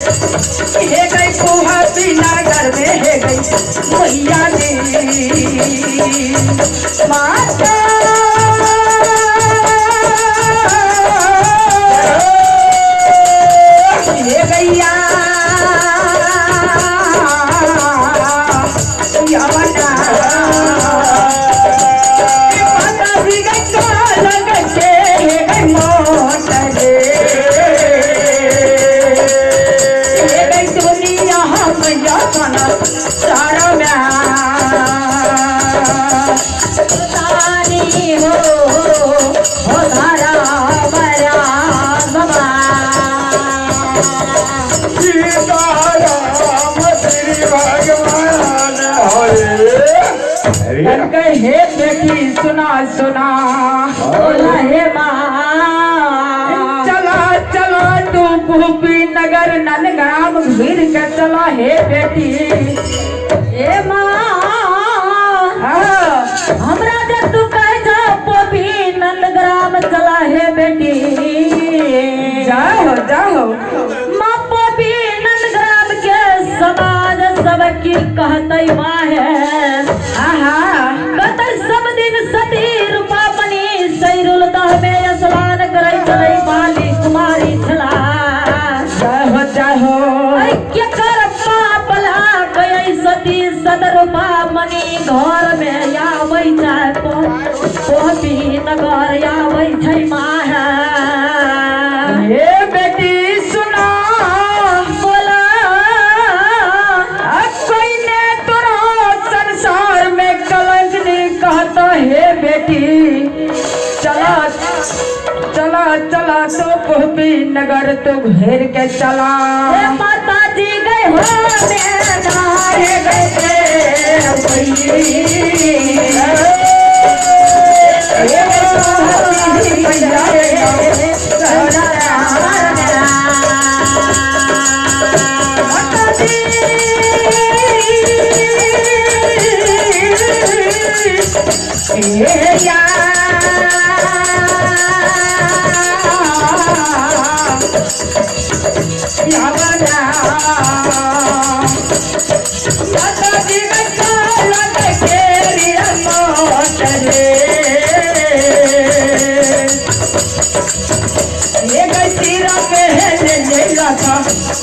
हे गई पोहती नगर में हे गई मैया जी माता। हे गैया यवना माता जी गंगा लग के हे गई मोटर हे गई दुनिया मैया सना सारा म्या तानी हो हो धारा मरा बाबा। सीताराम श्री भगवान हरे। कह हे बेटी सुना सुना बोला हे माँ। चला चला तू भूपी नगर नंदग्राम घिर के चला हे बेटी। हे माँ। हाँ। हमरा जब तू कह जा पोपी नंदग्राम चला हे बेटी। जाओ जाओ। माँ पोपी नंदग्राम के समाज सब की कहतई माँ है। आहा। कहतई सब दिन सती रूपा मनी सैरुल दह में स्नान करई चलई बाली कुमारी छला। जाओ जाओ। ऐ के कर पाप लाग गई सती सदरूपा मनी घर में आबै छै पोपी नगर आबै छै माँ है। हे बेटी सुना। बोला। कोई ने तोरा संसार में कलंक नहीं कहता हे बेटी। चला चला चला तो पोपी नगर तो घेर के चला। हे माता जी गए हो मेरा हे गए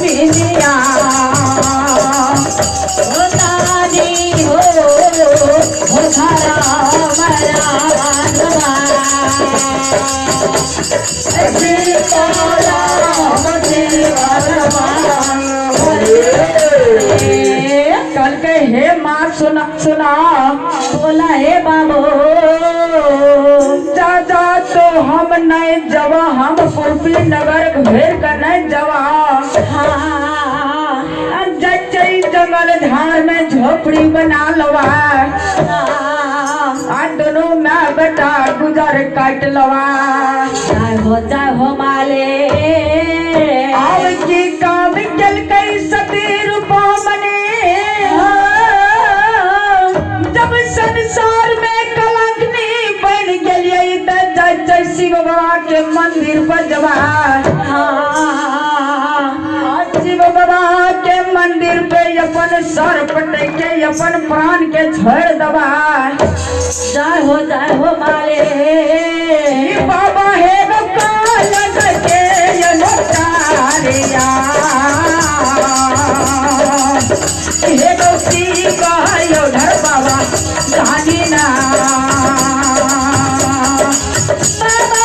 मिनिया हो तानी हो हो धारा मरा सीताराम श्री भगवान हरे। कल के हे माँ सुना सुना। बोला हे बाबू। दादा तो हम नहीं जवा हम पूर्वी नगर घेर कर नहीं जवा। हाँ। जय जंगल झाड़ में झोपड़ी बना लवा। हाँ। आ दोनों मैं बेटा गुजर काट लवा। जय हो माले। आव की काम चल गई सती रूपा मने। जब संसार में कलंक नहीं बन गई त जय जय शिव बाबा के मंदिर पर जवा। हाँ। शिव बाबा के मंदिर पे अपन सर पटक के अपन प्राण के छोड़ दवा। जय हो माले। बाबा हे गोपाल के यमचारिया हे गौती कहो धर बाबा जानी ना। बाबा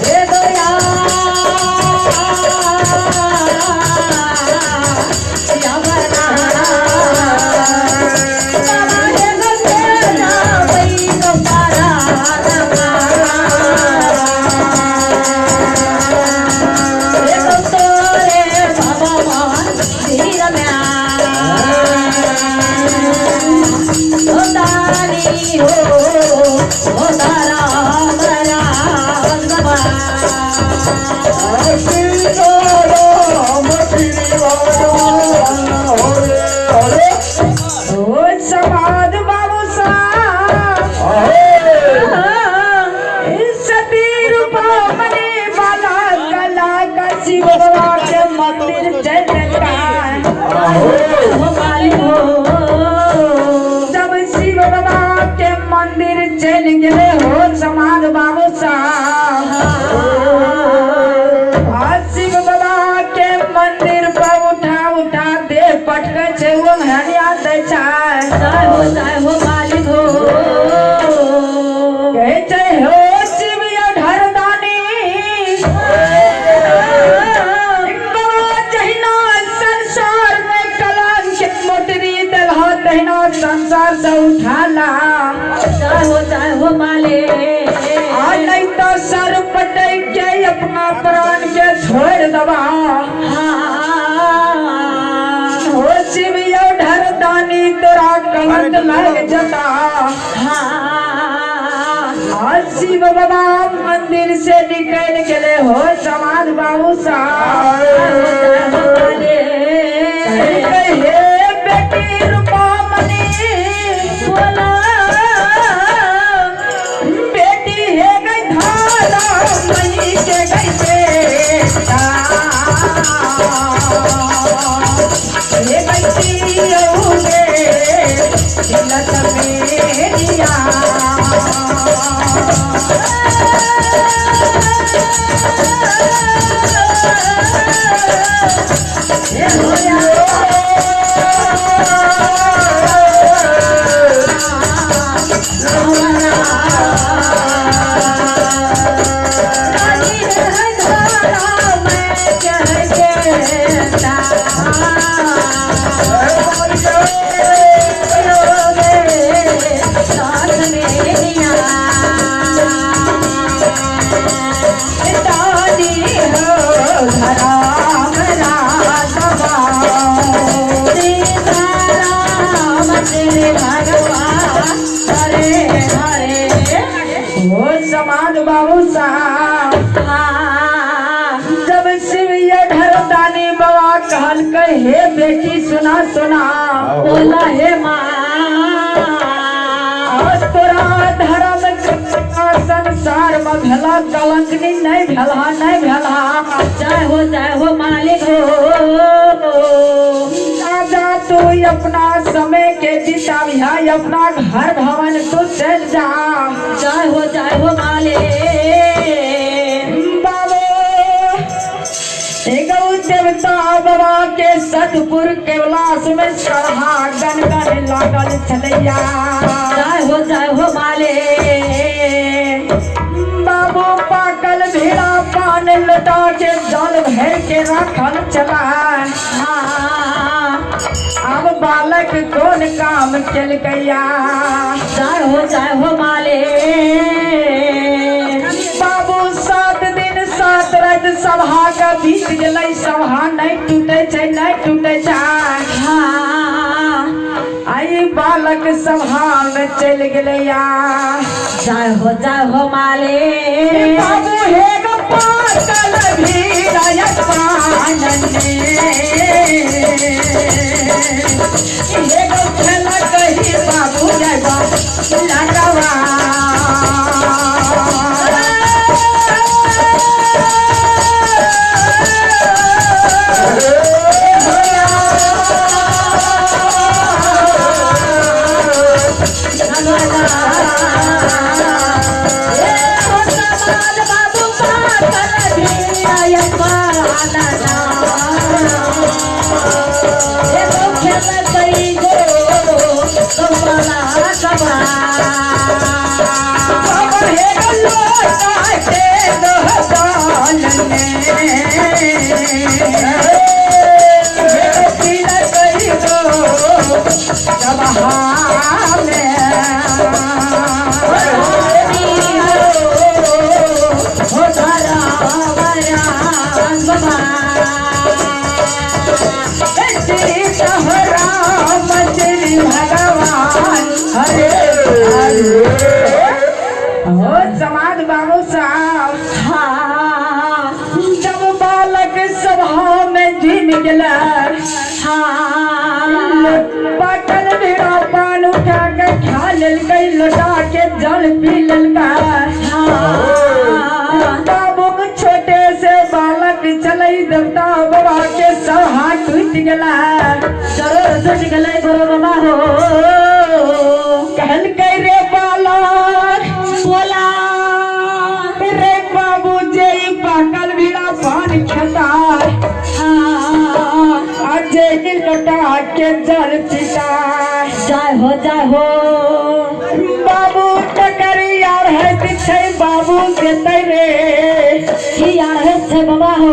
हे दया यमना। बाबा हे गंगा वै गोपाला हे तोरे बाबा मान धीर म्या। हो तानी हो हो तारा मरा बाबा। सीताराम श्री भगवान हरे हरे। ओ समाज बाबू साहब हरे। सती रूपा मने बाला संसार से उठा ला। जय हो माले। आ नहीं तो सर पटक के अपना प्राण के छोड़ दबा। हो शिव ढर दानी तोरा कलंक लग जता। आज शिव बाबा मंदिर से निकल गए हो समाज बाबू साहब। हे बेटी रूपा मनी बोला बेटी हे गई धारा मनी के गई बेटा हे गई गे तिलक मेरिया। समाज बाबू साहब जब शिव ये ढरदानी बाबा कहल के हे बेटी सुना सुना बोला हे माँ तोरा धर्म संसार में भला कलंकनी नहीं भला नहीं भला। जय हो मालिक हो। जा तू अपना समय के बिताविहा अपना घर भवन तू चल जा। जय हो मालिक। बाबू गौ देवता बाबा के सतपुर कैलाश में चढ़ा गन गन लागल छलैया। जय हो मालिक। बाबू पाकल भेड़ा पान लौटा के जल भर के रखल चला। अब बालक कौन काम केलकैया। जय हो मालिक। बाबू 7 दिन 7 रात सभा के बीत गेलै सभा नहीं टूटे छै नहीं टूटे छै। आई बालक सभा में चल गेलैया। जय हो मालिक। बाबू हे गो पाकल भीड़ा हे गो खेला कही बाबू जय लगवा। हो समाज बाबू साहब जब बालक सभा में जिम गला पाकल भेड़ा पान उठा के खा लेलकै लोटा के जल पी लेलकै। बाबू छोटे से बालक चलै देवता बाबा के सभा टूट गला। जरूर टूट गलै गुरु बाबा हो। कहलकै रे बालक बोला रे बाबू जे पाकल भीड़ा पान खेता जे लोटा के जल पीता। जय हो बाबू टकर यार है छै बाबू देतै रे की यार है छै बाबा हो।